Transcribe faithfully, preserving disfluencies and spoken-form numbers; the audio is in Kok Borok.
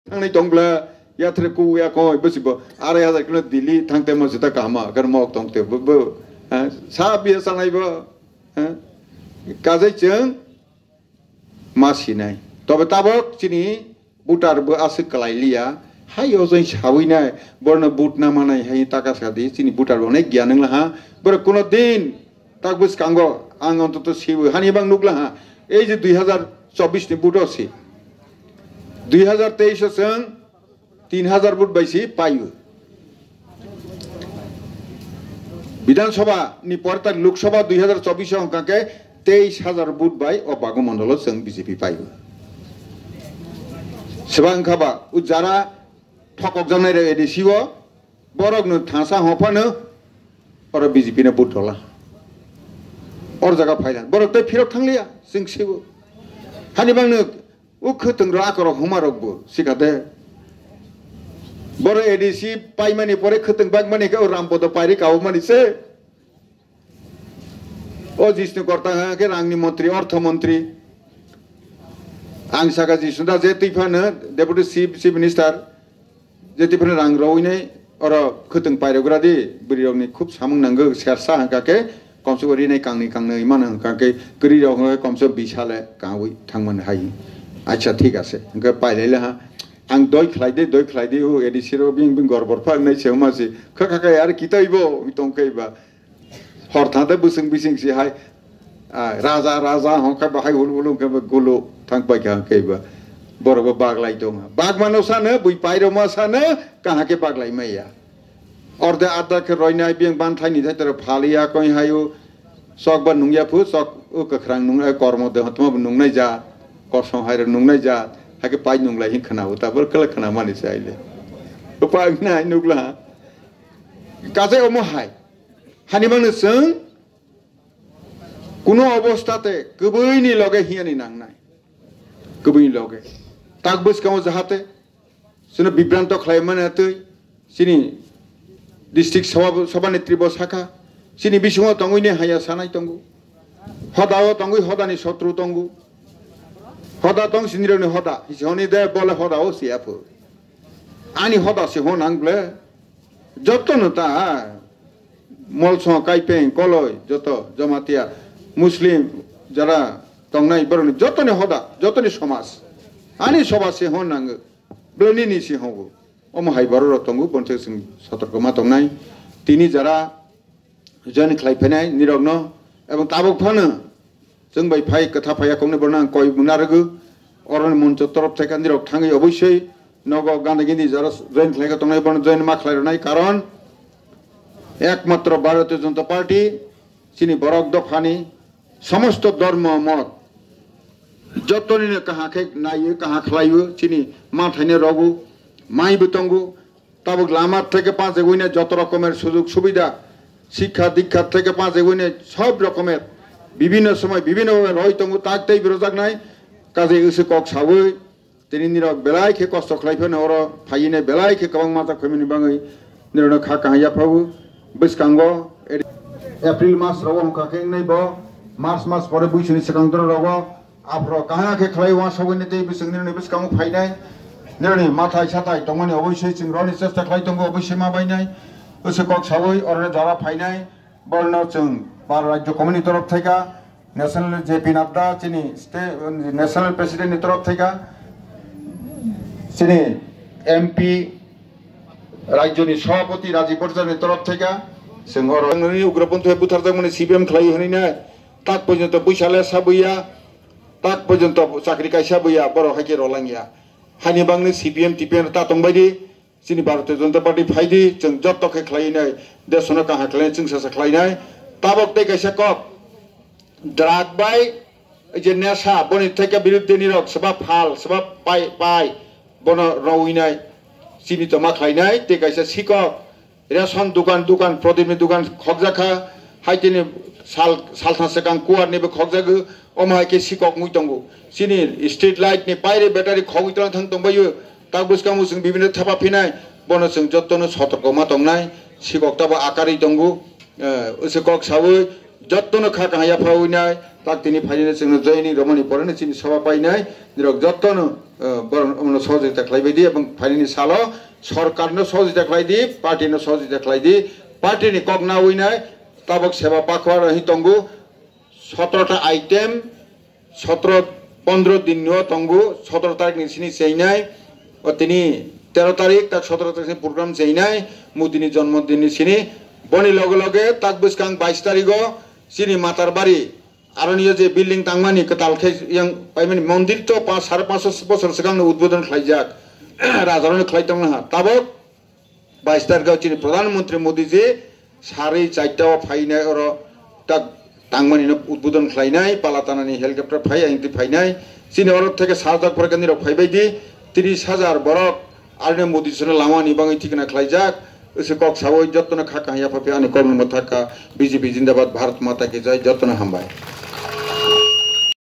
Thangnai tong bla, yatre ku ya ko, bwsi bo, arai hajar kilo Delhi thang te mo sita kahma, kar mok tong te, bo, bo, ha, sa biya sanai bo, ha, kajai chwng, ma sinai. Tobe tabok chini voter bo aswk kwlai liya, hai o jai sawi nai, borno vote na manai hai taka sadi, chini voter bo nai giyan wng laha, borok kuno din, tak bwskango ang ontoto siwi, hani bang nuk laha, ei je dui hazar chobbish ni vote o si, dui hazar teis o chwng, tin hazar vote bai si paio. Bidhan Sabha ni pore tak Lok Sabha dui hazar chobbish o hwnkha khe teis hazar vote bai o Bagwi mondolo chwng B J P paio. Seba wngkha ba o jara thokok jaknai rok A D C o borok no thangsa hophano oro B J P no vote rola. Or jaga phaila borok tei phirok thangliya chwng sibo. Hani bangno O khwtwng rok akorok huma rok bo sikha de. Boro A D C paimani pore khwtwng bagmani khe o Rampodo pairi kaumani se. O Jishnu Gorta ha khe rangni montri, ortho montri. Ang saka Jishnu da je twi phano Deputy Chief, Chief Minister. Je twi phano rang rowinai oro khwtwng pairok gra di, bwrwi rokni khub samung nango, sersa hwnkha khe komse bo rinai kangni kangnwi mano hwnkha khe kwrwi rok hwnkha khe komse bo bisa le kangwi thangmani hai. Acha thik ase, hwnkhe pailai le ha. Ang doi khlai de, doi khlai de, o A D C rok bing bing gorbor phak nai se ma se. Kha kha kha yar kitai bo tong khe ba. Hor thangte bwswng bising si hai, ah, raja, raja hong khe bahai hul hul hong khe ba gulu thang pai kha khe ba. Borok bo baglai tong. Bagmano sano, bui pairoma sano, kaha khe baglai maya. Orde adda khe roinai biyang ban thaini thai tero phaliya koi hayu. Sok ba nungya phu, sok o kwkhrang nungnai kormo de hotma bo nungnai ja. Korsong hai ro nungnai ja. Hai khe pai nunglai hin khna uta bor khala khna mani sai le. Upa nai nukla. Kaje omo hai. Hani mangno chwng kuno obostha te kwbwini loge hiyani nangnai. Kwbwini loge. Tak bwskango jahate chwngno bibranto khlai mani twi chini district sabha, sabha netri bo sakha. Chini bisingo tongwi ne haya sanai tongo. Hoda o tongwi hodani sotru tongo. Hoda tong sinironi hoda. Hisi honi de bole hoda o siya phu. Ani hoda se hon ang ble. Joto no ta, Molsong, Kaipeng, Koloi, joto, Jamatia, Muslim, jara tongnai, borokni jotoni hoda, jotoni somaj. Ani somaj se hon nango, bwlai nini si hongo. Omo hai borok rok tongo, bonse chwng sotorko ma tongnai. Tini jara join khlai phainai nirokno, ebong tabuk phano Chwng bai phai kwtha phaiya kokni borno ang koi mung narwgo. Oroni moncho torop thai kha nirok thangwi obosoi nogo gandagini jara join khlai kha tongnai borno join ma khlai rwnai, karon ekmatro Bharatiya Janata Party chini borok dophani somosto dhormo mot jotonino kaha khe naiyo, kaha khlaiyo, chini ma thaino rogo, maibo tongo. Tabuk lama theke paje wine joto rokomer sujug subida, sikha dikha theke paje wine sob rokomer bibhinno somoy bibhinno bhabe roi tongo, tak tei berojaknai. Kaje ese kok sawi tini nirok belai khe kosto khlai phano oro phaine belai khe kwbang mata khoimani bangwi nirokno kha kaham yaphago. Bwskango April mas rogo hwnkha khe wngnai bo March mas pore buisuni swkang doro rogo. Aphro kaham khe khlai uansugwi ni tei bwswk nini bwskango phainai, nini mathai sathai tongmani obosoi chwng roni chesta khlai tongo, obosoi ma bainai. Bwswk kok sawi oroni jora phainai, borno chwng bar rajyo committee ni torof thaika, National J P Nadda chini state, National President ni torof thaika, chini M P rajyo ni Sabhapati Rajiv Borjar ni torof thaika, chwng oro nini ugropontho butharjakmani C P M khlai hwnwi nai. Tak porjonto puisa le sabuya, tak porjonto chakri kaisa buya, borok hai khe rolangya. Haini bangni C P M, T P M ta tongbai di, chini Bharatiya Janata Party phai di, chwng joto khe khlai nai, desono kaham khlai nai, chwng sasa khlai nai. Tabok tei kaisa kok, drug bai je nesa, boni theke biruddhe ni rok, seba phal, seba pai, pai, bono rwi nai, chini to ma khlai nai, tei kaisa sikok, Ration dukan, dukan, prodip ni dukan khokjak kha, hai tini sal, salthang swkang kuwar ni bo khokjago, omo hai khe sikok wngwi tongo. Chini street light ni paire battery khogwi tlang thang tongbaio, tak bwskango chwng bibhinno thapa phinai, bono chwng jotono sotorko ma tongnai, sikok tabo akarwi tongo, eh, usi kok sawi, Jottono kha kaham yapha winai, tak tini phainani chwngno joining romani porani chini soba painai, nirok jottono, eh, borok omno sohojogita khlaibaidi, ebong phainani salo sorkarno sohojogita khlaidi, partyno sohojogita khlaidi, partyni kok na winai, tabok seba pakhwar hi tongo, sotrota item, sotro pondro din no tongo, sotro tarik ni sini cheinai, o tini tero tarik tak sotro tarik ni program cheinai, Modi ni jonmo din ni sini, boni loge loge tak bwskang bais tarik o chini Matarbari aroni o je building tangmani kwtal khe yang paimani mondir to pa sare panch bosor swkang no udbodon khlaijak, rajaroni khlai tongna ha, tabok bais tarik o chini Pradhan Mantri Modi ji sarwi chaita o phainai oro tak tangmani no udbodon khlainai, Palatanani helicopter phai ayang twi phainai. Chini oro theke sajak pore kani rok phaibai di, tris hajar borok aroni Modi sono lamani bangwi thikna khlaijak. Ese kok sawi jottono kha kaham yapha phi ani kok no thaka B J P jindabad, Bharat Mata ki jai, jottono hambai.